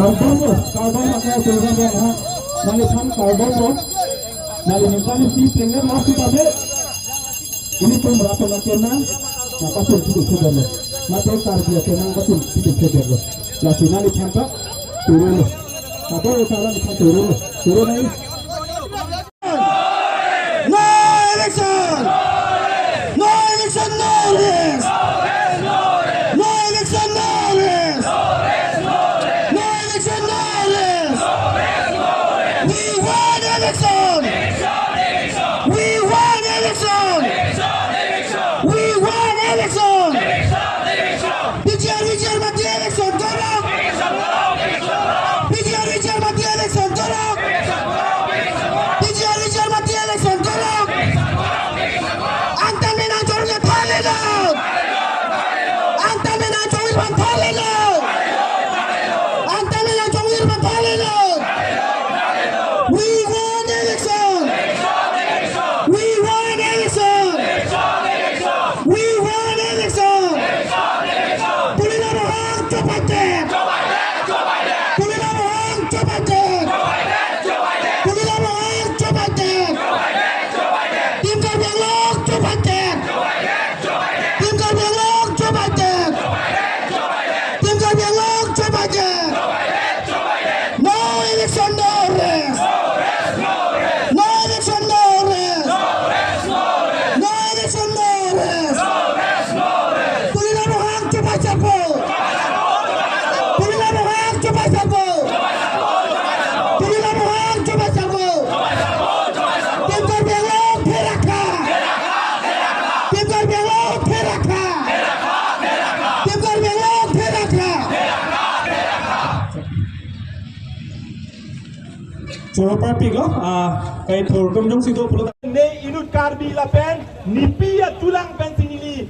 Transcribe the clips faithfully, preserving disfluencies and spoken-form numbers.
Karbomlo, karbom akai program bang ha. Nangliphan karbomlo. Nangli ningkan isi pengen masih pada. Ilitum rato na kena. Na patun hidup sedang lo. Mate Karbi akenang patun hidup sedang lo. Lasi nangliphan ta turun lo. Kado utara liphan turun lo. Turun aja. No election! No election, no rest! No election, no rest! No election, no rest! We want election! We want election! We want election! P G R, P G R mati election torok! P G R, P G R mati election torok! P G R, P G R mati election torok! Angtan me nangchongir aphan tharlelo! Angtan me nangchongir aphan tharlelo! Angtan me nangchongir aphan tharlelo! We want election! We want election! We want election! Tuliram Ronghang chobaidet! Tuliram Ronghang chobaidet! Tuliram Ronghang chobaidet! Team Karbi Anglong chobaidet! Team Karbi Anglong chobaidet! Team Karbi Anglong chobaidet! No election, no rest! No election, no rest! No election, no rest! Tuliram Ronghang chobai sarpo! Tuliram Ronghang chobai sarpo! Tuliram Ronghang chobai sarpo! Team Karbi Anglong pherangke! Team Karbi Anglong pherangke! Team Karbi Anglong pherangke! Choro parpiklo, ah, kai thurtum jongsi do pulo. Ne inut Karbi lapen nepi achulang pensi neli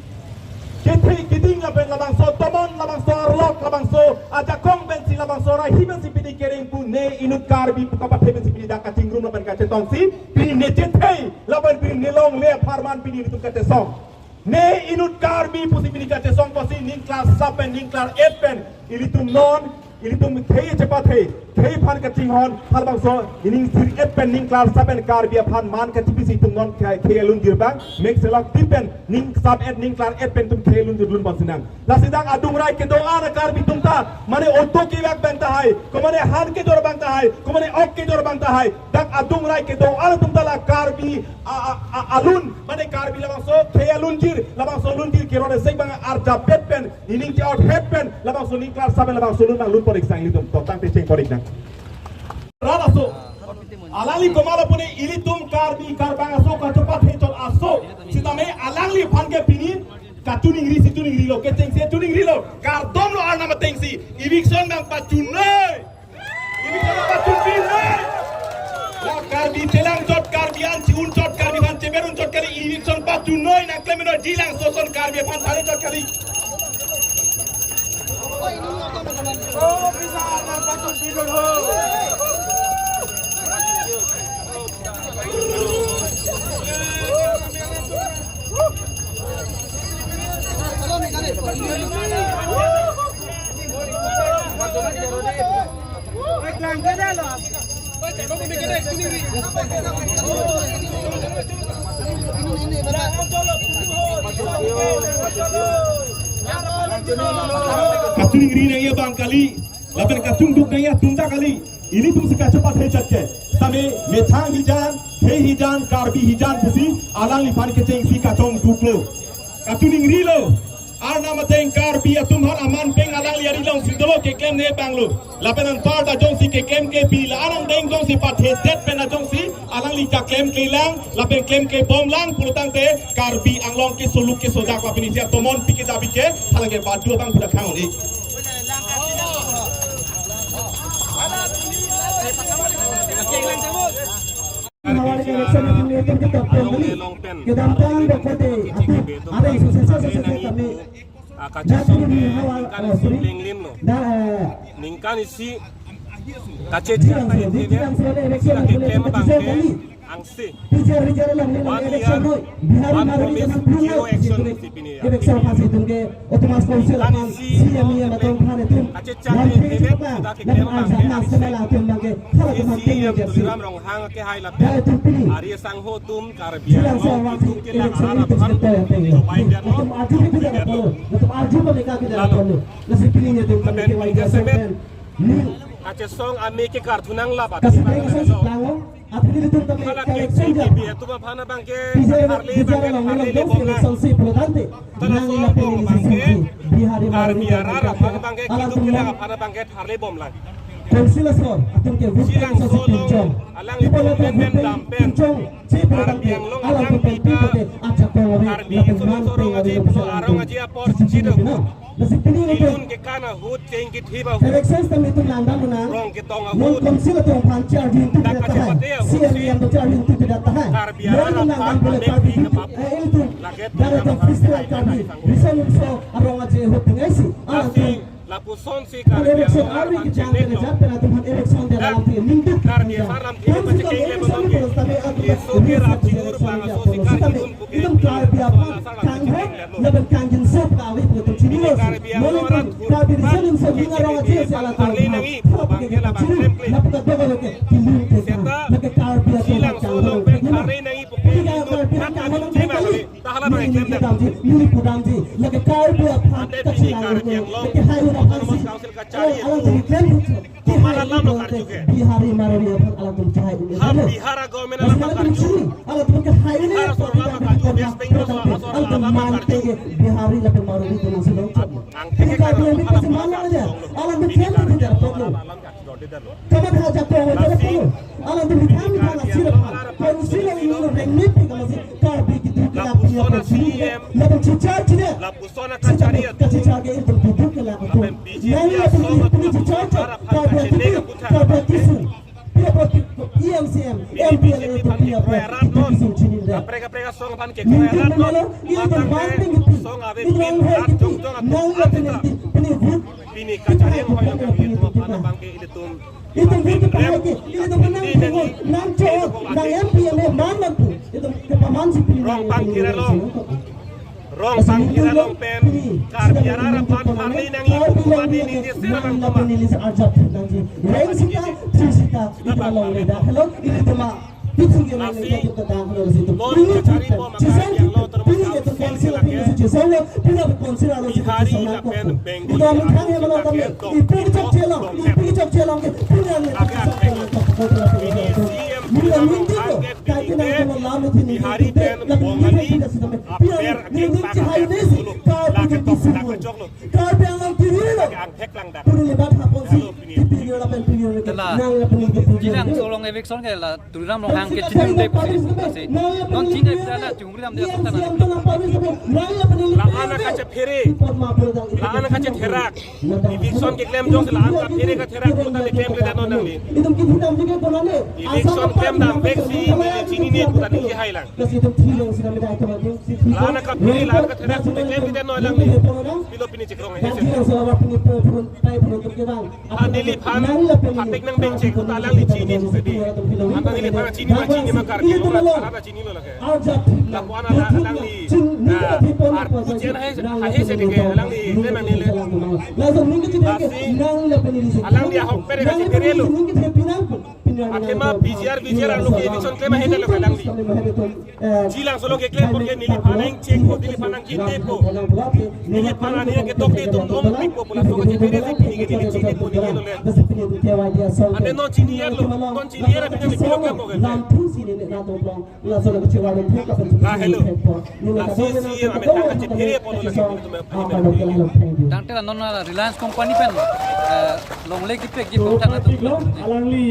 kethe keding lapen labangso tomon, labangso arlok, labangso ajakong pensi, labangso rahi pensi pini kereng pu ne inut Karbi pu kapathe pensi pini dak kachingrum lapen kachetongsi pini ne chethe lapen pini ne longle apharman pini ilitum kachesong. Ne inut Karbi pusi pini kachesong pusi ning class seven pen, ning class eight pen ilitum non, ilitum khei chepathe, khei aphan kachinghon, halabangso ining sir eight pen ning class seven pen Karbi aphan man kachipisi itum non khei, khei alunjir abang, mek selak tip pen ning sub eight, ning class eight pen itum khei alunjir lun bang sinang. Lasi dak adungrai kedo-an a Karbi atum ta, mane auto kevak abang tahai, ko mane han kejor abang tahai, ko mane ok kejor abang tahai, dak adungrai kedo-an atum ta la Karbi a, a, a, alun, mane Karbi labangso khei alunjir, labangso alunjir kerone sek bang arjapet pen, ining ke-ot het pen, labangso ning class seven pen labangso alun nang lun porik sang ilitum, to tangte cheng porik nang. Rat aso, alangli komatlo pune ilitum Karbi Karbang aso kachepathe chot aso, sitame alangliphan ke pini kachiningri si chiningrilo, kechengsi chiningrilo, kardomlo arnam atengsi, eviction nangpachunoi. Eviction nangpachunoi. La Karbi chelang chot, Karbi an chi-un chot, Karbi aphan cheber un chot kali, eviction pachunoi nangklemnoi, jilang soson Karbi aphan thari chot kali. Kachiningri nangji abang kali, lapen kachingduk nangji atum ta kali. Ilitum si kachepathe chot ke. Sitame methang hijan, khei hijan, Karbi hijan pusi alangliphan kechengsi kachongduklo. Kachiningri lo. Arnam ateng Karbi atum aphan aman pen alangli ari alongsi dolo keklemne abang lo. Lapen anparta jongsi keklem ke pini la arang deng jongsi pathedet pen ajongsi alangli kaklem kelang, lapen klem kebom lang pulotangte Karbi Anglong ke soluk ke sodak lapen isi atomon pike da pike, halake badu abang pudak khang uni. Hawari election ni election ke top ten kali. Kedamtang dokode atu ada yang sukses sukses kami. Ah, kachesong ke ningkan isi plenglim lo. Ningkan isi kachechak ta isi ke, sita keklem abang ke angse. One year, one promise, zero action isi pini ya. Ningkan isi kachechak ke Lapen arjap nang semela atum abangke, hala atum C C M Tuliram Ronghang kehai lapen Arya Sangho atum Karbi Anglong itum ke lang arat aphan chobai pinon. Lapen pini jasemet kachesong ame ke karthu nang lapen hala ke K T P atum aphan abangke tharle abangke tharle bom nang. Tala so bom abangke Karbi arat aphan abangke keduk kelang aphan abangke tharle bom lang. Konsilasor atum ke Chilangso along alanglitum mem mem dam pen Karbi Anglong ajakong pen Karbi Anglong aji arong aji apor chidok. Lasi pini ke Ilun kekan ahut, cheng kethip ahut, election time itum langdam nang. Rong ketong ahut. Konsil atum aphan charging tu dak tidak tahan. Kachepate ahut C M si. Yang charging tu tidak tahan. Karbi arat aphan langdam boleh amek Karbi di kepap. Eh, itu. Lake dari tu festival Karbi. Bisa musuh arong aja ahut tinggal si. Alat tu. Lapuson si Karbi Anglong arat aphan chenek lo. Dak Karbi arat aphan chenek le belum ke. Isu ke rap chibur bang aso si Karbi atum ke. Itum Karbi aphan kanghon, lapen kangjinso kave pu itum chinilos. Karbi Anglong arat Karbi Riso Nimso Hing arong aje si alat tharle nangji pu abangke labang klem klem. Lapu kadokave ke kilun ke kan. Seta lake Karbi atum Chilangso along pen tharle nangji pu ke. Itum Karbi atum kanghon. Hala bang klem dak. Neli pudamji, lake Karbi aphan ante pini kachilang Karbi Anglong lake hai aphan Autonomous si. Council kachari atum. Alam tadi klem. Bihari Marwari aphan alam tum chai. Ham Bihar government alam karju. Alam tum ke hai ni. Bihar aso alam karju, West Bengal aso alam karju. Bihari lapen Marwari tu nang sedang. Angke Karbi Anglong alam pasi mana aja. Alam tum klem tu tidak perlu. Kamat haja ko wajah perlu. Alam tu bikam bikam asir aphan. Konsil alam ini rengmit bikam asir. Karbi gitu kita punya. Lapuson a C M. Lapen chichar chine. Lapuson a kachari atum. Kachichar ke itu duduk ke lapu. Lapen B J P asong atum aphan kachenek aputhak. Karbi kisu. Pia po E M C M, M P L A itu pia po. Itu kisu chine. Kaprek kaprek asong aphan kekroi arat non. Matang ke song ave pin rat jong jong atum. Pini kachari hoi lo kami atum aphan abangke ilitum. Itum vote pahai ke, itum menang tengok, nang chok, nang M P M A man lampu, itum kepaman si pini. Rong pangkir along, rong pangkir along pen, Karbi arat aphan tharle nangji pu mane ningje si nang lapen ilis arjap nangji. Reng sita, tri sita, itum along le dak. Hello, ilitum ma. Lasi, non kachari bom a Karbi Anglong Autonomous Council ke. Bihari lapen Bengali atum ke dok dok dok dok. Lake angthek. Pini C M Tuliram Ronghang ke pini ke Bihari pen Bongali aber angthek pangthek dolo. Lake tok dak kachok lo. Karbi Anglong kiri lo. Lake angthek lang dak. Puru lebat hapon si. Hello, pini. Pini lapen pini. Tela. Nang lapen pini. Chilangso along eviction ke la Tuliram Ronghang ke chinidunde pusi, pusi. Non chinidunde pusi la chungri dam dia sota na. La-an kachephere. La-an kachetherak. Eviction keklem jongsi la-an kaphere katherak pu ta keklem klemkledet non nangli. Eviction klem dam vek si neli chinine pu ta neli hai lang. La-an kaphere la-an katherak pu ta klemkledet non nangli. Pilo pini chekrong hai se. Ha neliphan phatek nang bengchek ta alangli chini sedi. Anta neliphan chini ma chini ma Karbi Anglong arat ta chinilo lake. Lapu-an alangli, ah, arpu chen hai hai sedi ke alangli le nang nele. Lasi alangli ahok pere kachephere lo. Athema P G R, V G R arlo ke eviction klem ahe lo ke alangli. Chilangso along keklem apot ke neliphan nangchek po, neliphan nangkinde po. Neliphan ani kedok de tum dom pik po pu laso kachephere si pini ke neli chini po neli lo le. Ante non chini er lo, non chini er aphi neli pilo klem po ke. Ah, hello. Lasi C M ametang kachephere apot lo lake pini tum aphi neli. Tangte la non la Reliance Company pen, eh, longle kepekji pu than atum. Alangli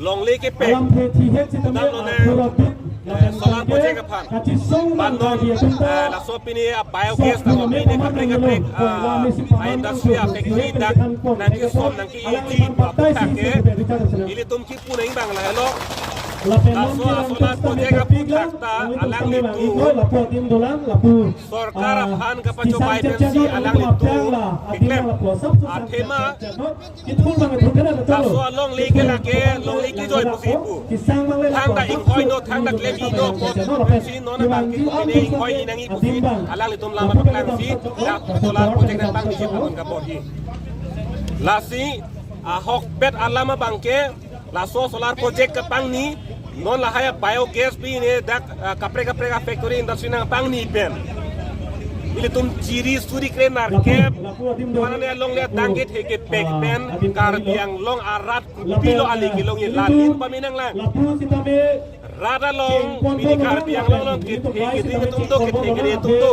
Longle kepek. Alam phe thi het sitame dam lo ne, athurapik, eh, solar project aphan. Kachisong ban non, eh, laso pini a biogas, laso pini kaprek kaprek, ah, industry a factory dak nangkesom nangke-eji aputhak ke ilitum kipu nang bang lahelo. Laso a solar project aputhak ta alanglitum lapu adim dolang, lapu sorkar aphan kapachobai pensi alanglitum keklem. Athema Laso alongle ke lake, longle kejoi pusi pu. Thangta inghoi no, thangta klem-i no pu. Si non abang ke kopine inghoi-i nangji pusi. Alanglitum lam paklangsi, la solar project nangpangji pu abang kabor-i. Lasi, Ahokpet alam abangke laso solar project kapangni, non lahai biogas pine dak, ah, kaprek kaprek a-factory industry nangpangni pen ilitum chiri suri kre narkep, mana ne alongle adang ke theke pek pen Karbi Anglong arat kopilo ale kelongji, lalin pame nanglang. Rat along, pini Karbi Anglong along kethe keding atum do, kethe keding atum do.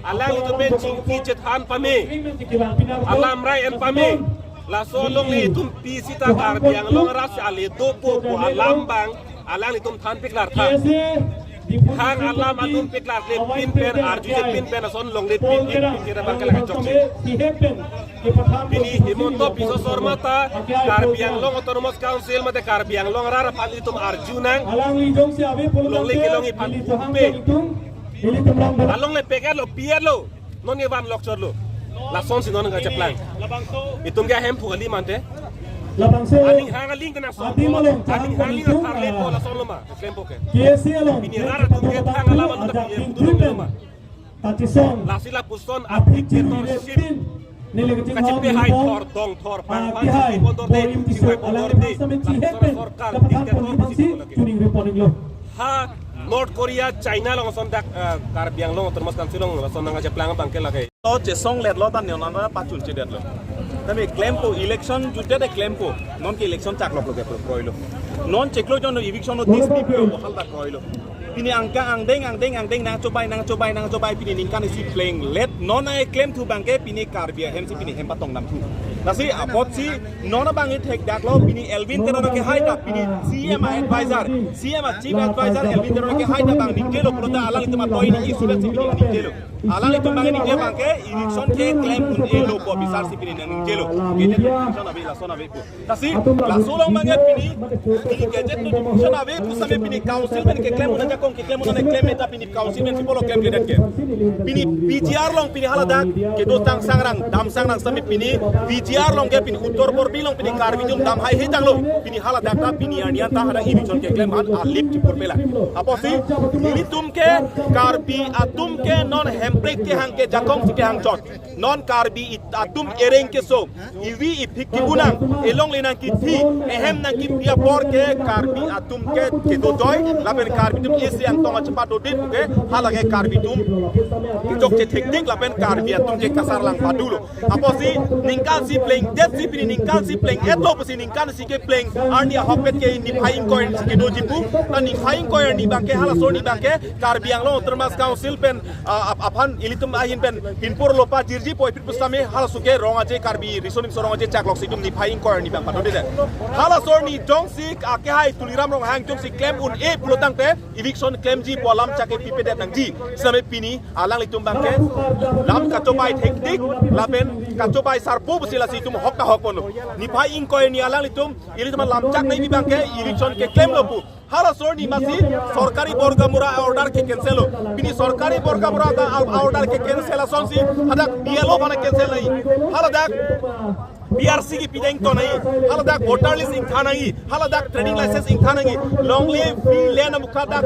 Alanglitum pen chingki chethan pame, alam rai en pame. Laso alongle itum pi sita Karbi Anglong arat si ale dopo pu alam abang alanglitum than piklar tha. Hang alam atum piklar le pin pen, arju je pin pen, ason longle pin, pin, pin, pin, abang ke la kachokche. Pini Himanta Biswa Sarma ta Karbi Anglong Autonomous Council mate Karbi Anglong arat aphan itum arju nang. Alangli jongsi ave pulo tangte, longle kelongji aphan ilitum pe. Ilitum lang bala. Alongle pek-etlo, pi-etlo. Non ke van lok chotlo. Lasonsi non kacheplang. Itum ke ahem phu kali mante. Labangso. Aning hang aling kena so. Adim along aning hang aling kena so. Tharlepo, lasonlo ma. Klempo ke. K S A along. Pini rat atum ke thang alam atum ajak ke tingtui pen. Tachesong. Lasi lapuson apik chiri dictatorship. Pin. Nele kaching kachipe hau hai nipo. Thor dong thor pang pang. Akehai. Pon dor de, bolim tisu, ching hai pon dor de. Alangli bangsa me chihet pen sorkar, dictator pon si lagi. Chuning reporting lo. Ha North Korea, China along ason dak, eh, Karbi Anglong Autonomous Council along ason nangkacheplang abang ke lake. To chesongletlo ta non nang pachunchedetlo. Tame klempo, election jutdet klempo. Non ke election chakloklo ke kroilo. Non chiklo jon eviction notice pipo, haladak kroilo. Pini angka angdeng, angdeng, angdeng nangchobai, nangchobai, nangchobai, pini ningkan isi plenglet. Non ai klemthu abangke pini Karbi ahem si pini hem patong damthu. Lasi apotsi non abang ithekdaklo, pini Elwin Teron kehai ta, pini C M a-advisor, C M a-chief advisor Elwin Teron kehai ta abang ningjelo pulo ta alanglitum atoi ni isulet si pini ningjelo. Alanglitum abang ningje abangke election keklem un-elo pu bisar si pini ningjelo. Kejek election ave, lason ave pu. Lasi, laso along abangke pini, pini gazette notification ave pusitame pini council pen keklem un-e, jakong keklem un-e, klem meta pini council pen si pulo klemkledet ke. Pini P G R along pini haladak kedo tang sangrang, dam sangrang sitame pini P G R along ke pini Uttar Borbil along pini Karbi atum dam haihai tanglo. Pini haladak ta pini arni anta hadak eviction keklem aphan alip chipur pela. Apotsi, ilitum ke Karbi atum ke non Hemprek kehang ke jakong si kehang chot. Non Karbi it-, atum ereng keso, ivi iphik kibunang, elongle nangkithi, ehem nangkipi apor ke Karbi atum ke kedojoi, lapen Karbi atum isi angtong achepat dodin ke, halake Karbi atum kechokche thektik, lapen Karbi atum ke kasarlang padulo. Apotsi ningkan isi plengdet si pini ningkan isi pleng-etlo pusi ningkan isi kepleng arni ahokpet ke niphai ingkoi arni si kedoji pu, ta niphai ingkoi arni abangke halaso arni abangke Karbi Anglong Autonomous Council pen, ah, ap-, aphan ilitum ahin pen pinpur lopa jirji poi pit pusitame halaso ke Rong Aje Karbi Riso Nimso Rong Aje chaklok si itum niphai ingkoi arni abang patodedet. Halaso arni jongsi akehai Tuliram Ronghang jongsi klem un-e pulo tangte eviction klemji pu alam chak ke pipedet nangji. Sitame pini alanglitum abangke lam kachobai thektik, lapen kachobai sarpo pusi lasi itum hok ta hok ponlo. Niphai ingkoi arni alanglitum, ilitum lam chak nai abangke eviction keklemlo pu. Halaso arni masi sorkari borgamura order ke cancel lo. Pini sorkari borgamura ta order ke cancel asonsi hadak B L O aphan cancel nai. Haladak B R C kepi deng to nai. Haladak voter list ingthan nai. Haladak trading license ingthan nai. Longle fee land amukha dak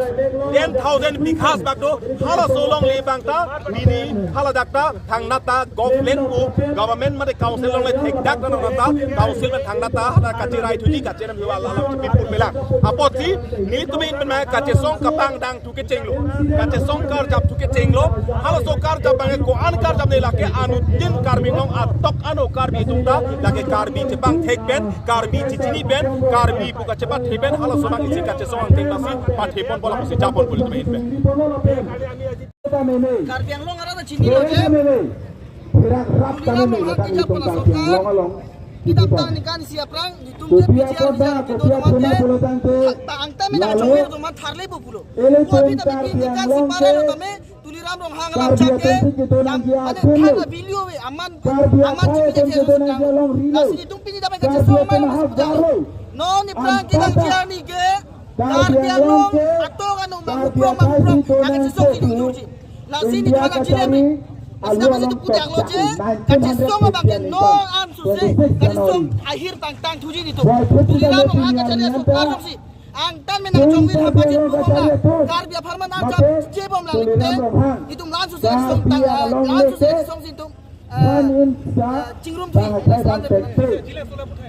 ten thousand bighas bak do. Halaso longle abang ta pini haladak ta thangnat ta government pu, government mate council along le thekdak ta nonta council pen thangnat ta hana kachirai thuji, kachirai thuji alam chipipur pelang. Apotsi nelitum ahin pen ma kachesong kapangdang thu kechenglo, kachesong karjap thu kechenglo. Halaso karjap abang ko-an karjap ne, lake anuttin Karbi Anglong atok ano Karbi atum ta lake Karbi chepang thek pen, Karbi chichini pen, Karbi pu kachepathek pen halaso abang isi kachesong angthek masi pathepon pola pusi japon puli tum ahin pen. Karbi Anglong arat ta chinilo je. Tuliram Ronghang kejapon asorkar kedamtang ningkan isi aphrang, netum ke P G R visa kedo atum ke, ta angtan me nangchongvir atum tharle pu pulo. Ko abhi ta pini ningkan isi parelo tame, Tuliram Ronghang alam chak ke, lam, mane than a value ave, aman, aman chipinjak ke aso si tang. Lasi netum pini tame kachesong ma lo. Non aphrang kedang J R ni ke, Karbi Anglong atok ano manghuprong manghuprong, nangkachesong si dudurji. Lasi neli than nangjilem ri. Lasi dapat satu putih anglo je, kachesong abang ke non ansose, kachesong ahir tangtang thuji netum. Tuliram Ronghang kachari asorkar jongsi angtan me nangchongvir hapaji pu bom lang, Karbi apharman arjap je bom lang te, netum la ansose kachesong tang, la ansose kachesong si netum. Phan in sa, eh, chingrum bang athai phan pekpe.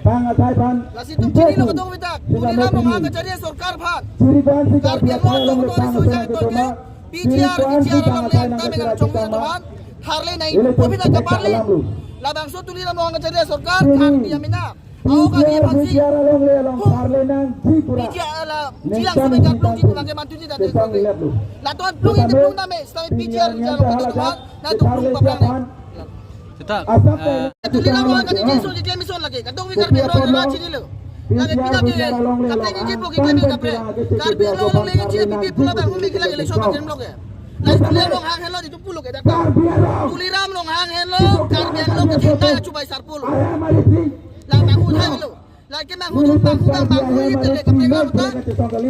Bang athai phan. Lasi itum chini lo kadokave ta. Tuliram Ronghang kachari asorkar aphan. Chiri ban si Karbi Karbi athai Anglong along le tong bang isi ason ke tong ke. P G R, P G R along le tang me kachong me tong. Tharle nai. Ile tong Covid pek alam lo. Labangso Tuliram Ronghang kachari asorkar, Karbi amena. Aho kali aphan si. P G R along le along tharle nangji pura. P G R la, jilang sumai kaplung ji pura ke mantuji dan. Laton plung ini plung name, setawi P G R jilang ketuhan, na tu plung paplang ne. Seta, eh, Tuliram Ronghang kachari ason ke klemson lake, kadokave Karbi Anglong la chini lo. Lake pina ke, kaprek ni po ke klem kaprek. Karbi Anglong along le chini pipi pula bang umi kila ke election paklem lo ke. Lake Tuliram Ronghang henlo di tu pulo ke dak. Tuliram Ronghang henlo, Karbi Anglong ke chini na chubai sarpo lo. Labang hu thai lo. Lake bang hu bang hu bang hu ite le kaprek lo ta.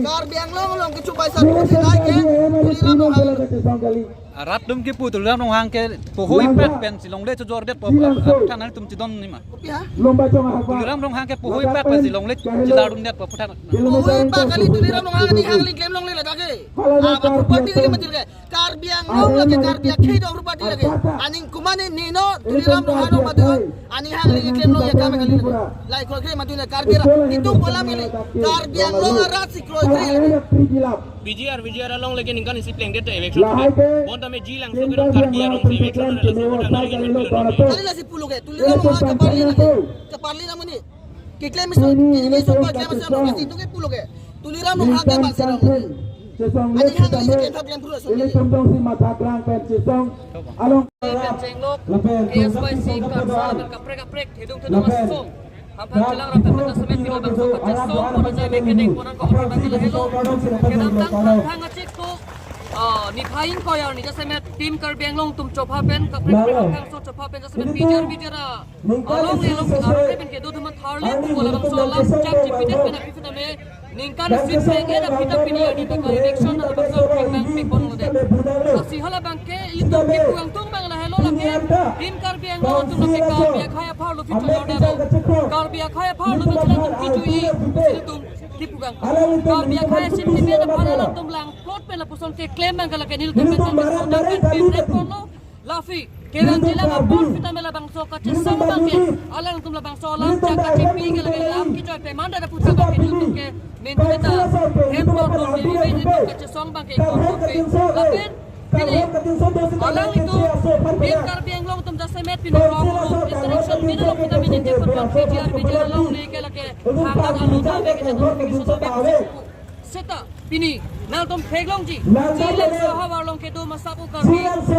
Karbi Anglong along ke chubai sarpo si lake Tuliram Ronghang lo. Rat atum kipu Tuliram Ronghang ke pohoipet pen si longle chojordetpo aphuthak nangtum chidon nima. Kopi ha? Tuliram Ronghang ke pohoipet pen si longle chelardundetpo aphuthak. Pohoipa kali Tuliram Ronghang ni hang link klem longle ladak ke. Apa property lagi matir ke. Karbi Anglong lake Karbi akhei do property lake. Aning kumane nino Tuliram Ronghang lo madu. Aning hang link klem longle kami kali lake. Lai kro kre madu na Karbi ra. Itum bola mili. Karbi Anglong arat si kro kre lake. P G R, P G R along lake ningkan isi plengdet election. Bonta me jilang so ke Karbi arong si election. Kali lasi pulo ke, Tuliram Ronghang kaparli na ke, kaparli na muni. Keklem isi, ini so pa klem isi, isi itu ke pulo ke. Tuliram Ronghang ke bang serang. Ani hang isi klem thap klem pulo so. Ini tongtong si matha krang pen chesong. Along. Pen chenglok, K S Y C, Karsa, kaprek kaprek, thedung thedung asong. Hamphan chelang rap pen jasemet pilo bangso kachesong, kono jai me kedeng konan ko order bang lahelo. Kedamtang phan thang achik ko, ah, niphai ingkoi arni jasemet Team Karbi Anglong atum chopha pen, kaprek kaprek thangso chopha pen jasemet P G R P G R along le along ke arong pen kedo atum tharle pu labangso alam chak chipidet pen aphi sitame. Ningkan isi plengdet aphi ta pini arni ta election na labangso aphi nangpipon lo de. Lasi halabang ke ilitum kipu angtung bang lahelo lake. Team Karbi Anglong atum lake Karbi akhei apharlo phi chojordet lo. Karbi akhei apharlo phi chojordet lo phi chojordet lo. Ilitum kipu angtung. Karbi akhei sentiment aphan alanglitum langplot pen lapuson keklem bang ke lake nelitum pen nangsodak pen pipre ponlo. Laphi, kevang jilang apor sitame labangso kachesong bang ke, alangtum labangso alam chak kachipi ke lake lam kechoi pemanda aphuthak bang ke nelitum ke main kami ta hem pon pon dei dei nelitum kachesong bang ke pon pon pe. Lapen pini alanglitum Team Karbi Anglong atum jasemet pini rong lo interaction mina lo kita mini jeput bang P G R P G R along le ke lake hangkang along ta ke kita nelitum ke sudah bang. Seta pini nangtum theklongji. Jilangso ahavar along kedo masap u Karbi, akhei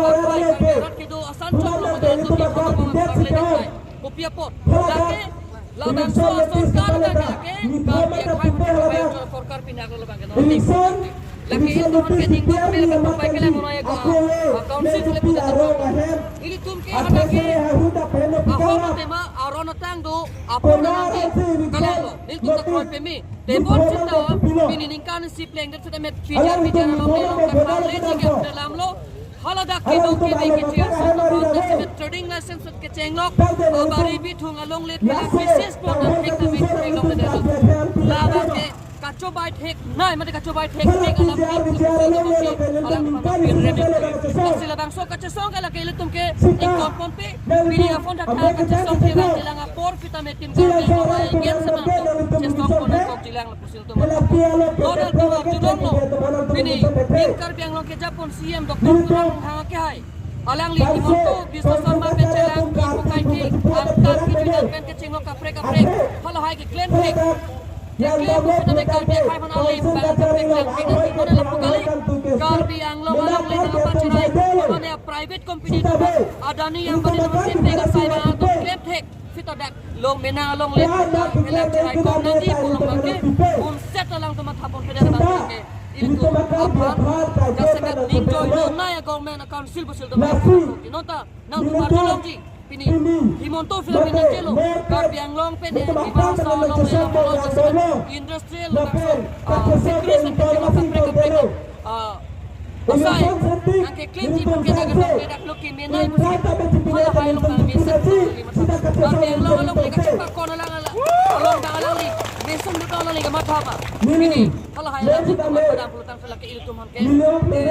Karbi rat kedo asan chok along kedo atum ke khobor bang Karbi le dekai. Kopi apot? Lake labangso asorkar lake lake Karbi akhei Karbi akhei sorkar pinak lo bang ke non. Lake itum ke ningkan ke lake papai ke lake monai ko council le putar. Ilitum ke anak ke ahok tema aron atang do apor nang ke. Kalau lo nelitum ta kroi peme. Tebon seta pini ningkan isi plengdet seta met P G R P G R along le along kaparle chingki alam lo. Haladak kedo kini ke P G R seta met trading license seta kechenglok. Abari bithung along le pila business pon dan thek ta me theklong le delo. Labang ke kachobai thek nai mate kachobai thek thek alam ke ilitum seta mate alam ke pin rem. Sila bangso kachesong ke lake ilitum ke ingkon ponpe. Pini aphone thakthak kachesong ke bang chelang apor sitame Team Karbi Anglong agen seta chesong pon nangkok jilang lapusi ilitum. Nodal tu arjulong lo. Pini Team Karbi Anglong kejapon C M Doctor Tuliram Ronghang akehai. Alangli Himanta Biswa Sarma pen chelang ipu kaike angtan kejudan pen kechenglok kaprek kaprek. Halahai keklem thek. Keklem sitame Karbi akhei aphan ale bang kaprek kaprek nodal pu kali. Karbi Anglong along le nangpacherai. Mane private company atum Adani Ambani atum si pega sai bang atum klem thek. Seta dak long mena along le puta helak cherai kong nangji pu long bang ke. Bun set alangtum matha pon peder bang ke. Ilitum aphan jasemet ning join lo nai government council pusi ilitum aphan nota nangtum arjulongji. Pini Himanta Biswa Sarma pen chelo Karbi Anglong pen e Dima Hasao along le along lo jasemet industrial labangso, ah, factories and kechenglok kaprek kaprek, ah, asai nangkeklem ji pu ke dak lo ke dak lo ke menai pusi. Halahai along bang mesen tu lima tahun. Karbi Anglong along le kachepakon alang alang along bang alangli mesen tu alangli kematha pa. Pini halahai alangli kematha dam pulotang sela ke ilitum aphan ke.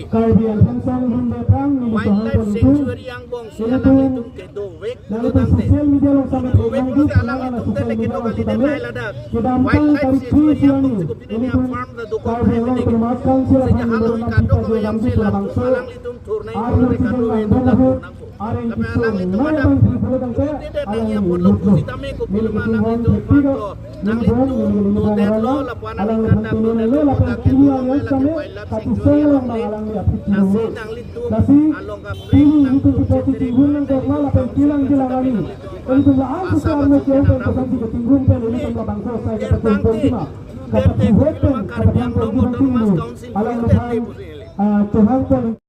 Karbi Anglong Song Himbe Prang neli Wildlife Sanctuary angbong si alanglitum kedovek, nanglitum social media along sitame dovek dovek pulote alanglitum alanglitum te social leke media along doka sitame lele ladak kedamtang Wildlife Sanctuary angbong si kopine me farm ta dokok Karbi Anglong Autonomous Council sehingga aphan halahei kadokave yang selam alanglitum thurnei pulote kadokave nangdong nangpo. Areng kisur nai abang phi pulo tangte alang ni lutlo. Neli kiting hon thekpi do, neli bong, neli neli bong aron lang, alang lapen pini nelo lapen pini alliance tame kachesong along abang alang ni aphi chinilo. Lasi pini nelitum kipu kitinghun nangkok ma lapen kelang kelang arni, nelitum la-an sose arme ke-ong pen kosonsi kitinghun pen nelitum labangso asai kapachun ponji ma, kapatihek pen kapathan ponji bang pini alangliphan, ah, chohang pon.